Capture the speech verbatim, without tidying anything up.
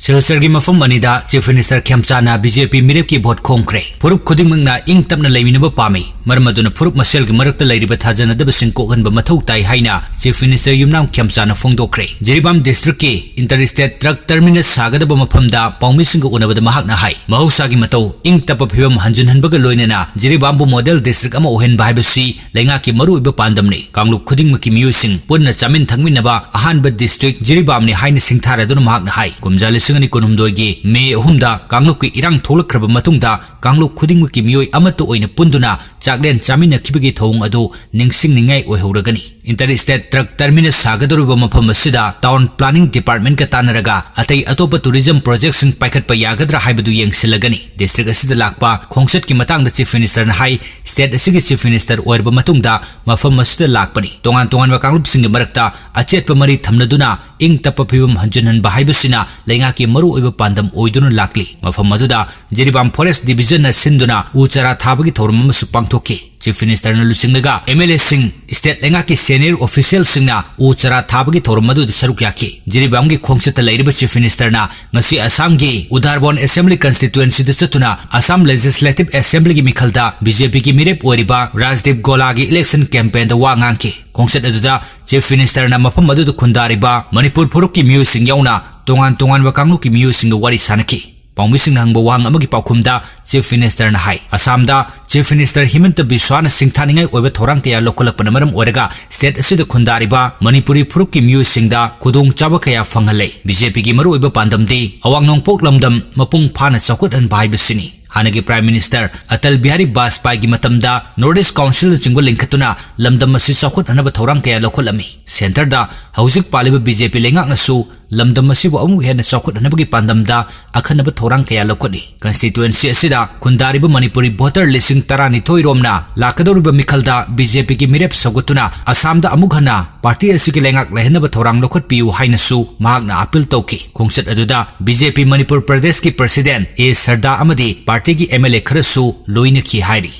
ꯁꯤꯜꯆꯔꯒꯤ ꯃꯐꯝ ꯑꯅꯤꯗ Chief Minister ꯈꯦꯝꯆꯥꯟꯅ BJP ꯃꯤꯔꯦꯞꯀꯤ vote ꯈꯣꯝꯈ꯭ꯔꯦ꯫ ꯐꯨꯔꯨꯞ ꯈꯨꯗꯤꯡꯃꯛꯅ ꯏꯪ ꯇꯞꯅ ꯂꯩꯃꯤꯟꯅꯕ ꯄꯥꯝꯃꯤ, ꯃꯔꯝ ꯑꯗꯨꯅ ꯐꯨꯔꯨꯞ ꯃꯁꯦꯜꯒꯤ ꯃꯔꯛꯇ ꯂꯩꯔꯤꯕ ꯊꯥꯖꯅꯗꯕꯁꯤꯡ ꯀꯣꯛꯍꯟꯕ ꯃꯊꯧ ꯇꯥꯏ ꯍꯥꯏꯅ Chief Minister ꯌꯨꯝꯅꯥꯝ ꯈꯦꯝꯆꯥꯟꯅ ꯐꯣꯡꯗꯣꯛꯈ꯭ꯔꯦ꯫ Jiribam districtꯀꯤ Inter State Truck Terminus ꯁꯥꯒꯗꯕ ꯃꯐꯝꯗ ꯄꯥꯎꯃꯤꯁꯤꯡꯒ ꯎꯅꯕꯗ ꯃꯍꯥꯛꯅ ꯍꯥꯏ, ꯃꯍꯧꯁꯥꯒꯤ ꯃꯇꯧ ꯏꯪ ꯇꯞꯄ ꯐꯤꯕꯝ ꯍꯟꯖꯤꯟꯍꯟꯕꯒ ꯂꯣꯏꯅꯅ ꯖꯤꯔꯤꯕꯥꯝꯕꯨ model district ꯑꯃ ꯑꯣꯏꯍꯟꯕ ꯍꯥꯏꯕꯁꯤ ꯂꯩꯉꯥꯛꯀꯤ ꯃꯔꯨꯑꯣꯏꯕ ꯄꯥꯟꯗꯝꯅꯤ꯫ ꯀꯥꯡꯂꯨꯞ ꯈꯨꯗꯤꯡꯃꯛꯀꯤ ꯃꯤꯑꯣꯏꯁꯤꯡ ꯄꯨꯟꯅ ꯆꯥꯃꯤꯟ ꯊꯛꯃꯤꯟꯅꯕ ꯑꯍꯥꯟꯕ district ꯖꯤꯔꯤꯕꯥꯝꯅꯤ ꯍꯥꯏꯅ ꯁꯤꯡꯊꯥꯔꯗꯨꯅ ꯃꯍꯥꯛꯅ ꯍꯥꯏ, ꯀꯨꯝꯖꯥ ꯂꯤꯁꯤꯡ ꯑꯅꯤ ꯀꯨꯟꯍꯨꯝꯗꯣꯏꯒꯤ May ꯑꯍꯨꯝꯗ ꯀꯥꯡꯂꯨꯞꯀꯤ ꯏꯔꯥꯡ ꯊꯣꯛꯂꯛꯈ꯭ꯔꯕ ꯃꯇꯨꯡꯗ ꯀꯥꯡꯂꯨꯞ ꯈꯨꯗꯤꯡꯃꯛꯀꯤ ꯃꯤꯑꯣꯏ ꯑꯃꯠꯇ ꯑꯣꯏꯅ ꯄꯨꯟꯗꯨꯅ ꯆꯥꯛꯂꯦꯟ ꯆꯥꯃꯤꯟꯅꯈꯤꯕꯒꯤ ꯊꯧꯑꯣꯡ ꯑꯗꯨ ꯅꯤꯡꯁꯤꯡꯅꯤꯡꯉꯥꯏ ꯑꯣꯏꯍꯧꯔꯒꯅꯤ꯫ Inter State Truck Terminus ꯁꯥꯒꯗꯧꯔꯤꯕ ꯃꯐꯝ ꯑꯁꯤꯗ Town Planning Departmentꯀ ꯇꯥꯟꯅꯔꯒ ꯑꯇꯩ ꯑꯇꯣꯞꯄ tourism projectꯁꯤꯡ ꯄꯥꯏꯈꯠꯄ ꯌꯥꯒꯗ꯭ꯔꯥ ꯍꯥꯏꯕꯗꯨ ꯌꯦꯡꯁꯤꯜꯂꯒꯅꯤ꯫ District ꯑꯁꯤꯗ ꯂꯥꯛꯄ ꯈꯣꯡꯆꯠꯀꯤ ꯃꯇꯥꯡꯗ Chief Ministerꯅ ꯍꯥꯏ, state ꯑꯁꯤꯒꯤ Chief Minister ꯑꯣꯏꯔꯕ ꯃꯇꯨꯡꯗ ꯃꯐꯝ ꯑꯁꯤꯗ ꯂꯥꯛꯄꯅꯤ꯫ ꯇꯣꯉꯥꯟ ꯇꯣꯉꯥꯟꯕ ꯀꯥꯡꯂꯨꯞꯁꯤꯡꯒꯤ ꯃꯔꯛꯇ ꯑꯆꯦꯠꯄ ꯃꯔꯤ ꯊꯝꯅꯗꯨꯅ ꯏꯪ ꯇꯞꯄ ꯐꯤꯕꯝ ꯍꯟꯖꯤꯟꯍꯟꯕ ꯍꯥꯏꯕꯁꯤꯅ ꯂꯩꯉꯥꯛꯀꯤ ꯃꯔꯨꯑꯣꯏꯕ ꯄꯥꯟꯗꯝ ꯑꯣꯏꯗꯨꯅ ꯂꯥꯛꯂꯤ꯫ ꯃꯐꯝ ꯑꯗꯨꯗ ꯖꯤꯔꯤꯕꯥꯝ Forest Divisionꯅ ꯁꯤꯟꯗꯨꯅ ꯎ ꯆꯥꯔꯥ ꯊꯥꯕꯒꯤ ꯊꯧꯔꯝ ꯑꯃꯁꯨ ꯄꯥꯡꯊꯣꯛꯈꯤ꯫ Chief Ministerꯅ ꯂꯨꯆꯤꯡꯂꯒ MLAꯁꯤꯡ, state ꯂꯩꯉꯥꯛꯀꯤ senior officialꯁꯤꯡꯅ ꯎ ꯆꯥꯔꯥ ꯊꯥꯕꯒꯤ ꯊꯧꯔꯝ ꯑꯗꯨꯗ ꯁꯔꯨꯛ ꯌꯥꯈꯤ꯫ ꯖꯤꯔꯤꯕꯥꯝꯒꯤ ꯈꯣꯡꯆꯠꯇ ꯂꯩꯔꯤꯕ Chief Ministerꯅ ꯉꯁꯤ ꯑꯁꯥꯝꯒꯤ ꯎꯗꯥꯔꯕꯣꯟ Assembly Constituencyꯗ ꯆꯠꯇꯨꯅ ꯑꯁꯥꯝ Legislative Assemblyꯒꯤ ꯃꯤꯈꯜꯗ BJPꯒꯤ ꯃꯤꯔꯦꯞ ꯑꯣꯏꯔꯤꯕ ꯔꯥꯖꯗꯤꯞ ꯒꯣꯂꯥꯒꯤ election campaignꯗ ꯋꯥ ꯉꯥꯡꯈꯤ꯫ ꯈꯣꯡꯆꯠ ꯑꯗꯨꯗ Chief Ministerꯅ ꯃꯐꯝ ꯑꯗꯨꯗ ꯈꯨꯟꯗꯥꯔꯤꯕ ꯃꯅꯤꯄꯨꯔ ꯐꯨꯔꯨꯞꯀꯤ ꯃꯤꯑꯣꯏꯁꯤꯡ ꯌꯥꯎꯅ ꯇꯣꯉꯥꯟ ꯇꯣꯉꯥꯟꯕ ꯀꯥꯡꯂꯨꯞꯀꯤ ꯃꯤꯑꯣꯏꯁꯤꯡꯒ ꯋꯥꯔꯤ ꯁꯥꯅꯈꯤ꯫ ꯄꯥꯎꯃꯤꯁꯤꯡꯅ ꯍꯪꯕ ꯋꯥꯍꯪ ꯑꯃꯒꯤ ꯄꯥꯎꯈꯨꯝꯗ Chief Ministerꯅ ꯍꯥꯏ, ꯑꯁꯥꯝꯗ Chief Minister ꯍꯤꯃꯟꯇ ꯕꯤꯁ꯭ꯋꯥꯅ ꯁꯤꯡꯊꯥꯅꯤꯡꯉꯥꯏ ꯑꯣꯏꯕ ꯊꯧꯔꯥꯡ ꯀꯌꯥ ꯂꯧꯈꯠꯂꯛꯄꯅ ꯃꯔꯝ ꯑꯣꯏꯔꯒ state ꯑꯁꯤꯗ ꯈꯨꯟꯗꯥꯔꯤꯕ ꯃꯅꯤꯄꯨꯔꯤ ꯐꯨꯔꯨꯞꯀꯤ ꯃꯤꯑꯣꯏꯁꯤꯡꯗ ꯈꯨꯗꯣꯡꯆꯥꯕ ꯀꯌꯥ ꯐꯪꯍꯜꯂꯦ꯫ BJPꯒꯤ ꯃꯔꯨꯑꯣꯏꯕ ꯄꯥꯟꯗꯝꯗꯤ ꯑꯋꯥꯡ ꯅꯣꯡꯄꯣꯛ ꯂꯝꯗꯝ ꯃꯄꯨꯡ ꯐꯥꯅ ꯆꯥꯎꯈꯠꯍꯟꯕ ꯍꯥꯏꯕꯁꯤꯅꯤ꯫ ꯍꯥꯟꯅꯒꯤ Prime Minister ꯑꯇꯜ ꯕꯤꯍꯥꯔꯤ ꯕꯥꯖꯄꯥꯏꯒꯤ ꯃꯇꯝꯗ North East Councilꯅꯆꯤꯡꯕ ꯂꯤꯡꯈꯠꯇꯨꯅ ꯂꯝꯗꯝ ꯑꯁꯤ ꯆꯥꯎꯈꯠꯍꯟꯅꯕ ꯊꯧꯔꯥꯡ ꯀꯌꯥ ꯂꯧꯈꯠꯂꯝꯃꯤ꯫ Centreꯗ ꯍꯧꯖꯤꯛ ꯄꯥꯜꯂꯤꯕ BJP ꯂꯩꯉꯥꯛꯅꯁꯨ ꯂꯝꯗꯝ ꯑꯁꯤꯕꯨ ꯑꯃꯨꯛ ꯍꯦꯟꯅ ꯆꯥꯎꯈꯠꯍꯟꯅꯕꯒꯤ ꯄꯥꯟꯗꯝꯗ ꯑꯈꯟꯅꯕ ꯊꯧꯔꯥꯡ ꯀꯌꯥ ꯂꯧꯈꯠꯂꯤ꯫ Constituency ꯑꯁꯤꯗ ꯈꯨꯟꯗꯥꯔꯤꯕ ꯃꯅꯤꯄꯨꯔꯤ voter ꯂꯤꯁꯤꯡ ꯇꯔꯥꯅꯤꯊꯣꯏ ꯔꯣꯝꯅ ꯂꯥꯛꯀꯗꯧꯔꯤꯕ ꯃꯤꯈꯜꯗ BJPꯒꯤ ꯃꯤꯔꯦꯞ ꯁꯧꯒꯠꯇꯨꯅ ꯑꯁꯥꯝꯗ ꯑꯃꯨꯛ ꯍꯟꯅ party ꯑꯁꯤꯒꯤ ꯂꯩꯉꯥꯛ ꯂꯩꯍꯟꯅꯕ ꯊꯧꯔꯥꯡ ꯂꯧꯈꯠꯄꯤꯌꯨ ꯍꯥꯏꯅꯁꯨ ꯃꯍꯥꯛꯅ appeal ꯇꯧꯈꯤ꯫ ꯈꯣꯡꯆꯠ ꯑꯗꯨꯗ BJP ꯃꯅꯤꯄꯨꯔ ꯄ꯭ꯔꯗꯦꯁꯀꯤ President ꯑꯦ ꯁꯔꯗꯥ ꯑꯃꯗꯤ partyꯒꯤ MLA ꯈꯔꯁꯨ ꯂꯣꯏꯅꯈꯤ ꯍꯥꯏꯔꯤ꯫